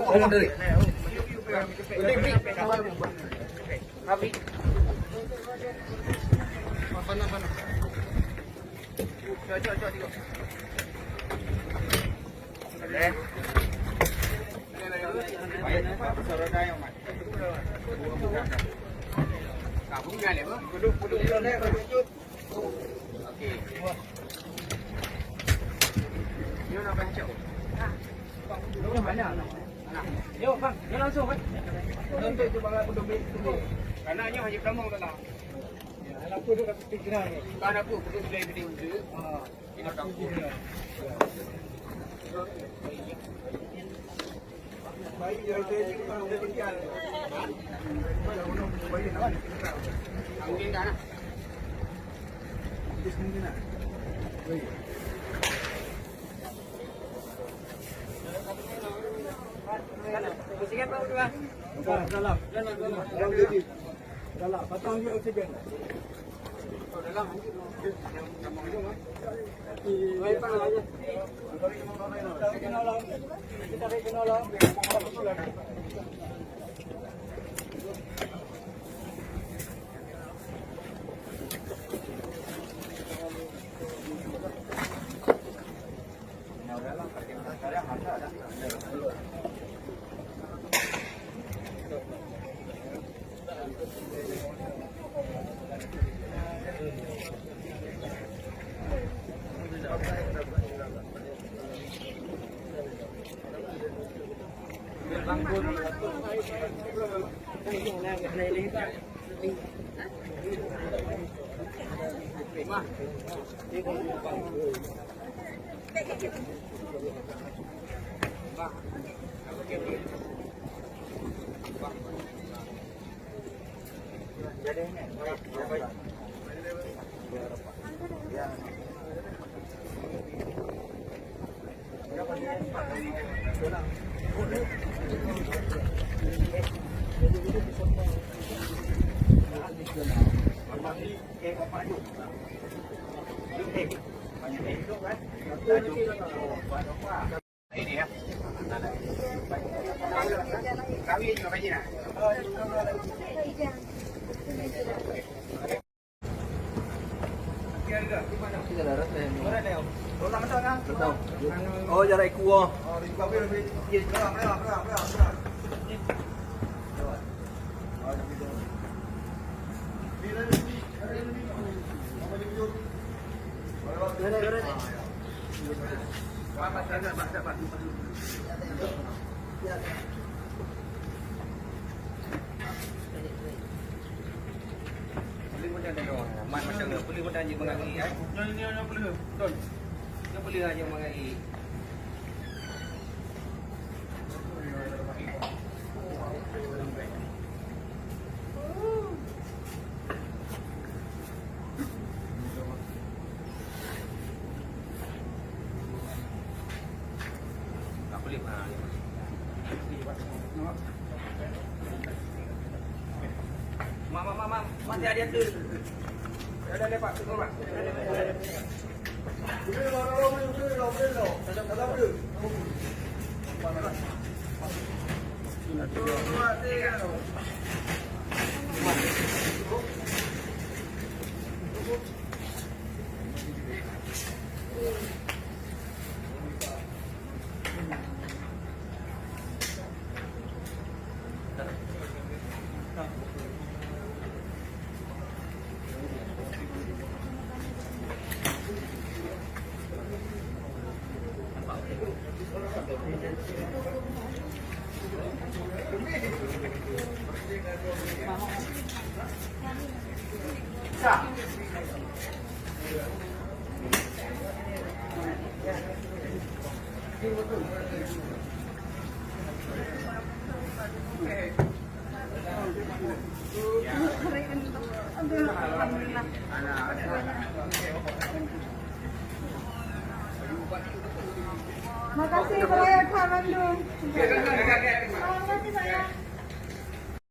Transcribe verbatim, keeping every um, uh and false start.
Tolong dari. Yo, bang, yo langsung, bang. Untuk tu, bang, aku demi itu. Karena nyoh hanya kamu dalam. Ya, aku dah kata pikiran ni. Kan aku perlu beli video tu. Ha. Ini tak apa. Dalam, dalam, dalam. Dalam, patang dia oksigen. Oh, jarak ikua. Mat macam mana? Boleh macam ni mengaji, eh? Nyonya, nyonya boleh. Betul. Nyonya boleh aja mengaji. Mak, mak, mak, mak. Masih ada tu. Ada lepak tu, mak. Makasih banyak, Kak Mandum.